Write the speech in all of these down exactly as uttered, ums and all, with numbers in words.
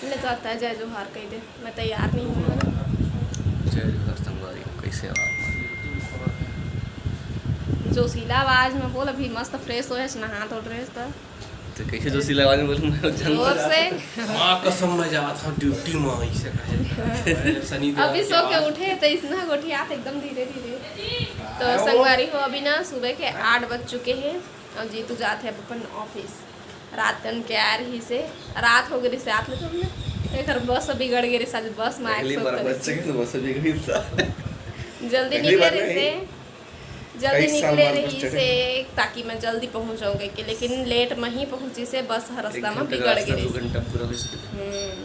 ले तो आता है, जय जोहार कह दे, मैं तैयार नहीं हूँ ना। जय जोहार संगवारी हो, कैसे हो आप? जोशीला आवाज में बोल, अभी मस्त फ्रेश होए, नहा धो रहे तो तो कैसे जोशीला आवाज में बोलूँ मैं? जंगल जोर से। माँ कसम, मैं जात हूँ ड्यूटी में, ऐसे कहे। शनि देव अभी के सो के आवाज। उठे तो इसना गोठियात एकदम धीरे धीरे। तो संगवारी हो, अभी ना सुबह के आठ बज चुके हैं और जीतू जात है अपन ऑफिस। रात कन के आ रही से, रात हो गई से आप लोग हमने एक बस बिगड़ गई से, आज बस में पहली बार एक्सीडेंट बस चढ़े तो बस भी गई था। जल्दी पहली निकले बार रही नहीं। से, जल्दी कई साल निकले बाद रही बस चढ़े। से ताकि मैं जल्दी पहुंच जाऊँ कह के, लेकिन लेट में ही पहुंची से बस ह एक रास्ता में घंटे का बिगड़ रास्ता, गई दो से। घंटा पूरा हो चुका। हम्म,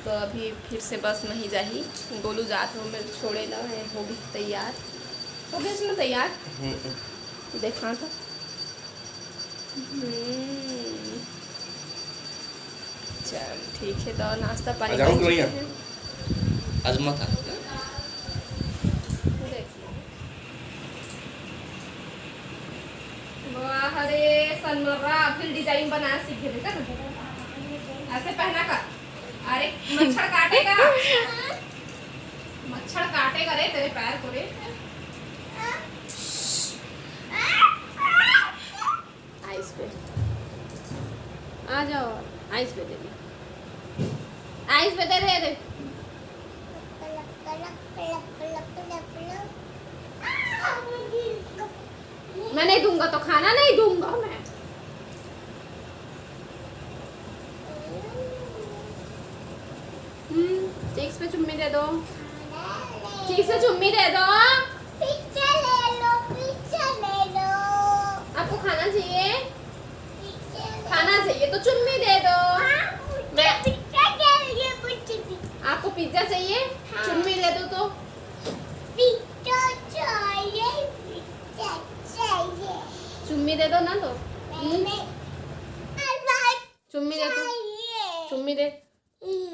तो अभी फिर से बस में ही जाही। गोलू जात हो, मैं छोड़े ला है, हो गई तैयार, हो गई इसमें तैयार। देखा था। हम्म, चल ठीक है, तो नाश्ता पानी आ जाऊँ बन तो भैया। चुके हैं। आजमा था। देख लो। वाह रे सनमर्रा, फिर डिजाइन बना सीख गए का ना? ऐसे पहना कर। अरे मच्छर काटेगा, मच्छर काटेगा रे तेरे पैर को रे। आइस पे आ जाओ, आइस पे दे दे, आइस पे दे दे, दे। मैं नहीं दूंगा तो खाना नहीं दूंगा मैं। हम्म, चीक्स पे चुम्मी दे दो, चीक्स पे चुम्मी दे दो। पिक्चर ले लो, पिक्चर ले लो। आपको खाना चाहिए? पिक्चर ले खाना चाहिए तो चुम्मी दे दो। हाँ, मैं पिक्चर के लिए पूछती। आपको पिज्जा चाहिए? हाँ। चुम्मी दे दो तो। पिक्चर चाहिए, पिक्चर चाहिए। चुम्मी दे दो ना तो। मैंने अलबाइट चुम्मी दे तो। चाहिए। चुम्मी दे। हम्म,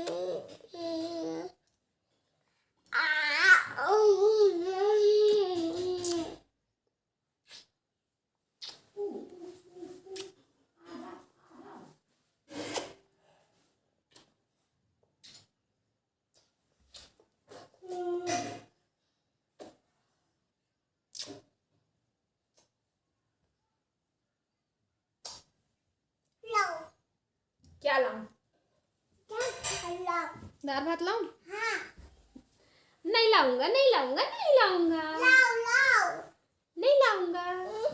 हम्म। आ, लाओ। क्या लाऊं? क्या लाओ? दाल भात लाऊं? हाँ। नहीं लाऊंगा, नहीं लाऊंगा, नहीं लाऊंगा। लाओ, लाओ। नहीं लाऊंगा। लाओ।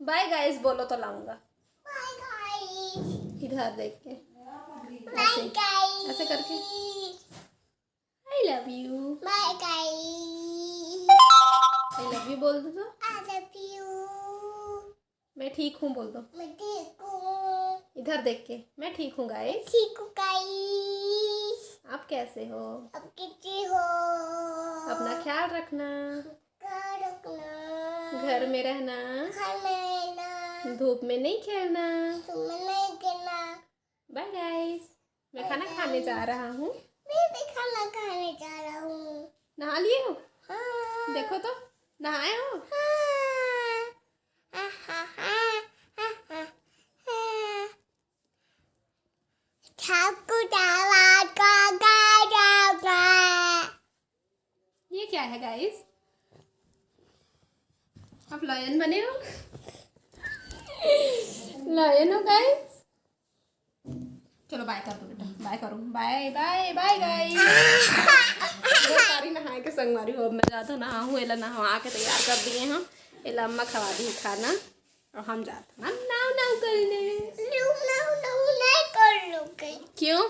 बाय गाइस बोलो तो लाऊंगा। बाय गाइस। इधर देख के बाय गाइस। ऐसे करके। I love you। Bye guys. I love you बोल दो तो। I love you। मैं ठीक हूँ बोल दो। मैं ठीक हूँ। इधर देख के, मैं ठीक हूँ गाइस। ठीक हूँ गाइस। आप कैसे हो? अब कैसे हो? अपना ख्याल रखना। ख्याल रखना। घर में रहना। घर में रहना। धूप में नहीं खेलना। तुम नहीं देना। बाय गाइस, मैं खाना खाने जा रहा हूँ। मैं भी खाना खाने जा रहा हूँ। नहा लिए हो? हाँ। देखो तो, नहाए हो? हाँ। हाँ, हाँ, हाँ, हाँ, हाँ, हाँ। ठाकुर दावा का गाना। ये क्या है गाइस? आप लायन बने हो? लायन हो गाइस? चलो बाय कर दो बेटा, बाय करो, बाय बाय बाय गाइस। सारी नहाए के संगवारी हो, अब मैं जाता नहा हूँ, एला नहा के तैयार कर दिए हम। एला अम्मा खवा दी खाना और हम जाते ना नाव नाव करने। नो, नो, नो, नहीं कर लोगे। क्यों?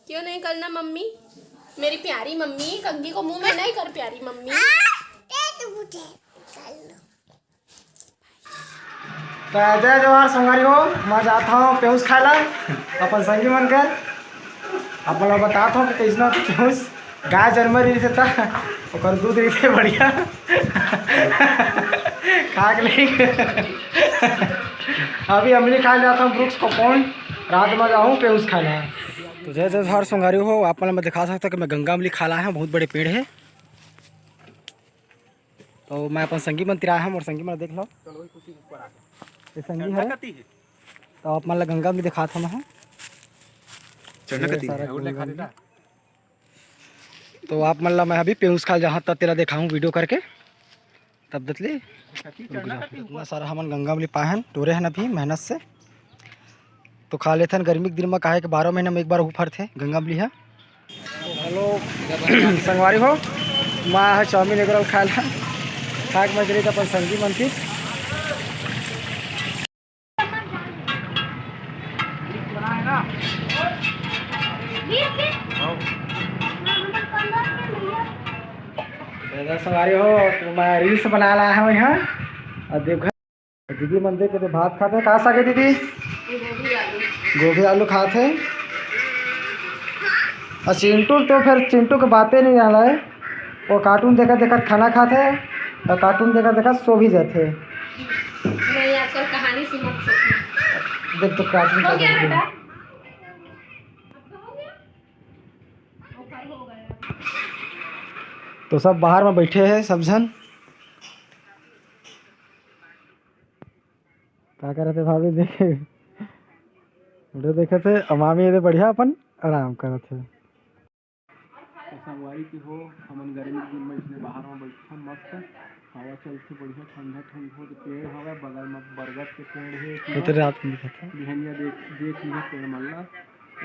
क्यों नहीं करना मम्मी? मेरी प्यारी मम्मी, कंघी को मुंह में नहीं कर प्यारी मम्मी। आ, दे तू मुझे। कर लो। त जय जोहार संगवारी हो, मैं जात हूँ पेउस खाए ला अपन संगी मन के। अपन लोग बतात हूँ कि कैसना पेउस गाय जनम रही से त ओकर दूध रही बढ़िया। खा के नहीं। अभी अमली खाए जात हूँ ब्रुक्स को पॉइंट, रात में जाऊँ पेउस खाए ला। तो जय जय जोहार संगवारी हो, आप मन मैं दिखा सकता कि मैं गंगा अमली खा ला है, बहुत बड़े पेड़ है। तो मैं अपन संगी मन तिराया हूँ और संगी मन देख लो। ये संगी है। कती है? तो आप मन ला गंगा अमली दिखात हँव मैं ह। चढ़ना ये कति? सारा गंगा अमली। तो आप मन ला मैं अभी पेउस खाल जहाँ तक तेला देखाहूँ video करके, तब तक ले रुक जाओ। इतना सारा हमन गंगा अमली पाए हन, टोरे हन अभी मेहनत से। तो खा लेथन गर्मी के दिन म, काहे कि बारह महीना में एक बार हू फरथे गंगा अमली ह। Hello संगवारी हो, मैं ह चाउमीन एग रोल खाए ला, खाए के मजा लेत अपन संगी मन के। दादा संगवारी हो, तो मैं reels बनाए ला आए हँव यहाँ। अउ देखो, दीदी मन देख के तो भात खाथे। का साग हे दीदी? गोभी आलू। गोभी आलू खाथे। अउ चिंटू तो फिर चिंटू के बाते नहीं रहला है। वो cartoon देखत देखत खाना खाथे अउ cartoon देखत देखत सो भी जाथे। नहीं, आजकल कहानी सुनत सोते। देख तो cartoon हो का गया देखथे। बेटा? तो सब बाहर में बैठे हैं सब झन। का करत हे भाभी? देखे, video देखत हे। अउ मामी एदे बढ़िया अपन आराम करत हे। तो संगवारी के हो, हमन गर्मी के दिन में इसने बाहर में बैठन, मस्त हवा चलथे, बढ़िया ठंडा ठंडा हो। तो पेड़ हवे बगल में, बरगद के पेड़ हे, ये तो रात में दिखत हे। बिहनिया देख, देख लिहे पेड़ मन ला।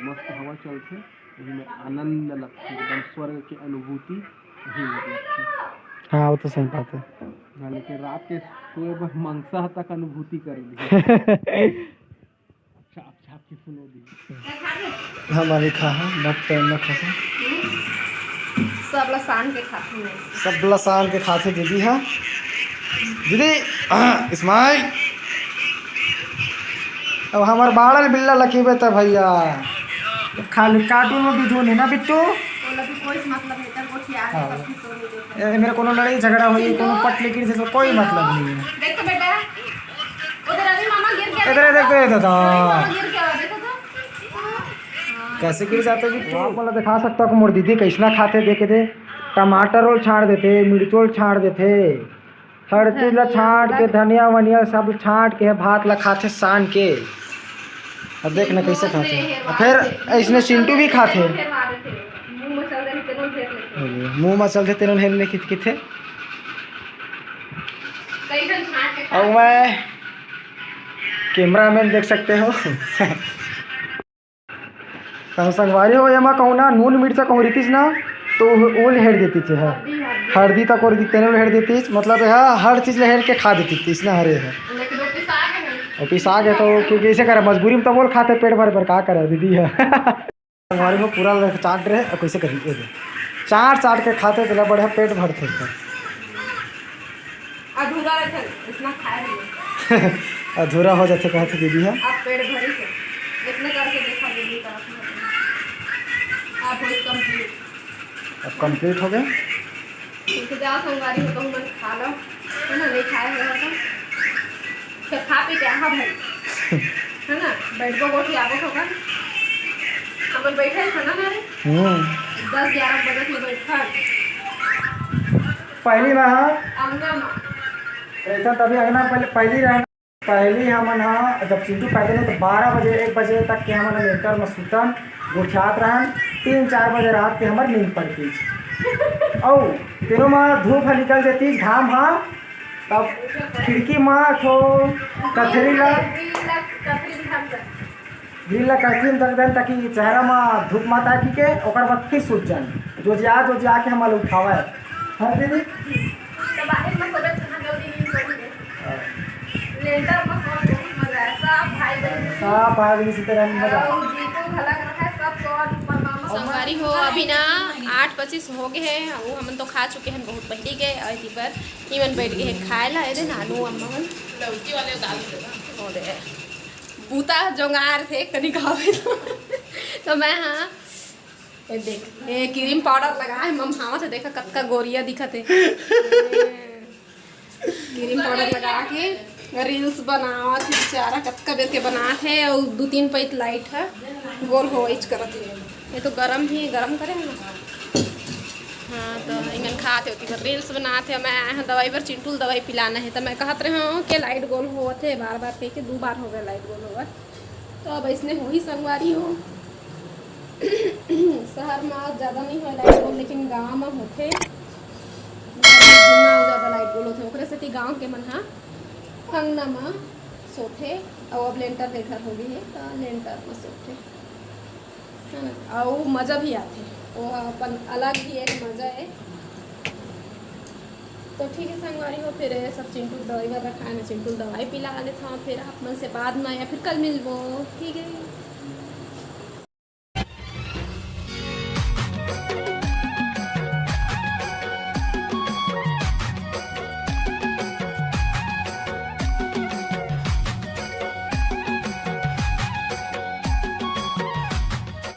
मस्त हवा चलथे, वही में आनंद लगथे, एकदम स्वर्ग के अनुभूति वही में लगथे। हाँ, वो तो सही बात है। हाँ, लेकिन रात के सोए बर मंगसा तक अनुभूति कर दी। छाप छाप के सुनो दी। हमारे खा है, मत टाइम ना खा है। सब ला सान के खाथे मैं। सब ला सान के खाथे दीदी, हाँ। दीदी, हाँ, स्माइल। अब हमार बाड़ल बिल्ला लकीबे त भैया। खाली cartoon में भी धुन है ना बिट्टू? ओला भी कोई मतलब नहीं था, गोठिया है, हाँ। सब कुछ तो नहीं देता। ए, मेरे कोनो लड़ाई झगड़ा होई, चिंटू। कोनो पट लेकिन से तो कोई चिंटू, मतलब नहीं है। देख तो बेटा, उधर अभी मामा गिर गया। इधर देख तो ये दादा। मामा गिर गया, देखो तो। कैसे गिर जाते बिट्टू? आप मतलब दिखा सकता हूँ कि मोर दीदी कैसना खाते, देखे थे। टमाटर ओल छाड़ देते, मिर्च ओल छाड़ देते। हर चीज ला धनिया छांट के, ला धनिया वनिया सब छांट के भात ला खाथे सान के। अब देख ना कैसे खाथे। फिर ऐसने चिंटू भी खाथे। मुंह में चल दे तेनो ढेर लेके। मुंह में चल दे तेनो ढेर लेके किथे। कई जन छांट के और खाथे। मैं cameraman देख सकते हो। त संगवारी हो, एमा कहूँ ना नून मिर्चा कहूँ रहितिस ना, तो ओल हेर देतिस हे। हरदी, हरदी। हरदी तक ओर तेल हेर देतिस, मतलब हे हर चीज ला हेर के खा देतिस ना, हरे हे। लेकिन वो पिसा के है। और पिसा के तो क्योंकि ऐसे करे, मजबूरी में तो ओल खाथे पेट भर भर, का करे दीदी हे। संगवारी हो, पूरा लेके चाट रहे, और कैसे करी, ये दे। चाट चाट के खाथे, तेला बढ़िया पेट भरथे। अधूरा रखे, इतना खाए नहीं। अधूरा हो जाथे कहत हे दीदी ह। आप पेट भरी से, इतने करके देखा दीदी का। आप हो complete। अब complete हो गए। तो जाओ संगवारी हो, तुम मन खा लो, है ना, नहीं खाए हो तो। तो खा पी के आहा भाई। है ना, बैठबो गोठियाबो थोकन। हमन बैठे हैं खाना खाने। हम्म। दस ग्यारह बजे से बैठा। पहली बार, हाँ। अंगना में। ऐसा तभी अंगना पहले, पहली रहना। पहली हमन हा, जब चिंटू पैदा नहीं तो बारह बजे, एक बजे तक के हमन लेंटर में सुतन, गोठियात रहन। तीन चार बजे रात के हमर नींद पड़ती। औ तेनो मा धूप ह निकल देती, घाम हा, तब खिड़की मा ठो कथरी ला, ग्रिल ला कथरी में रख देन, ताकि चेहरा मा धूप मत आए के, ओकर बाद फिर सूत जान। जोजिया, जोजिया के हमन उठावे। हाँ दीदी? तो बाहर में सोबे तो जल्दी नींद पड़ी है। हाँ। लेंटर में सोए बहुत मजा है। सब भाई बहन, सब भाई बहन से तेरा मजा। और जीतू भला करता है, सब सोए ऊपर मामा। संगवारी हो, अभी ना आठ पच्चीस हो गए हैं, वो हमन तो खा चुके हैं बहुत पहले के, और इसी पर इमन बैठ गए हैं खाए ला, ये दे नानू अम्मा मन। लौकी वाले दाल दे ना। वो दे। बूता जोंगार थे, कनी खावे तो। तो मैं, हाँ, ये देख, ये क्रीम पाउडर लगा है, मम हावत है, देखा कतका गोरिया दिखत है। क्रीम पाउडर लगा के रील्स बनावत है बेचारा, कतका बेर के बनात है, और दू तीन पैत लाइट है, गोल हो इच करत है। ये तो गरम ही, गरम करे है ना। हाँ, तो इमन खात है, ओती बर रील्स बनात है। मैं आए हूँ दवाई बर, चिंटू ल दवाई पिलाना है, तो मैं कहत रहे हूँ कि लाइट गोल होवत है, बार बार कह के दू बार हो गया लाइट गोल होवत। तो अब अइसने होही संगवारी हो। शहर म ज्यादा नइ होय light गोल, लेकिन गांव म होथे। गांव म ज्यादा light गोल होथे, ओकरे सेती गांव के मन ह अंगना म सोथे। अउ अब लेंटर के घर हो गे हे, त लेंटर म सोथे, है ना? अउ मजा भी आथे, वो अपन अलग ही एक मजा है। तो ठीक है संगवारी हो, फिर ये सब चिंटू दवाई बर रखा है ना, चिंटू दवाई पिला लेता हूँ, फिर आप मन से बाद में या फिर कल मिलबो, ठीक है?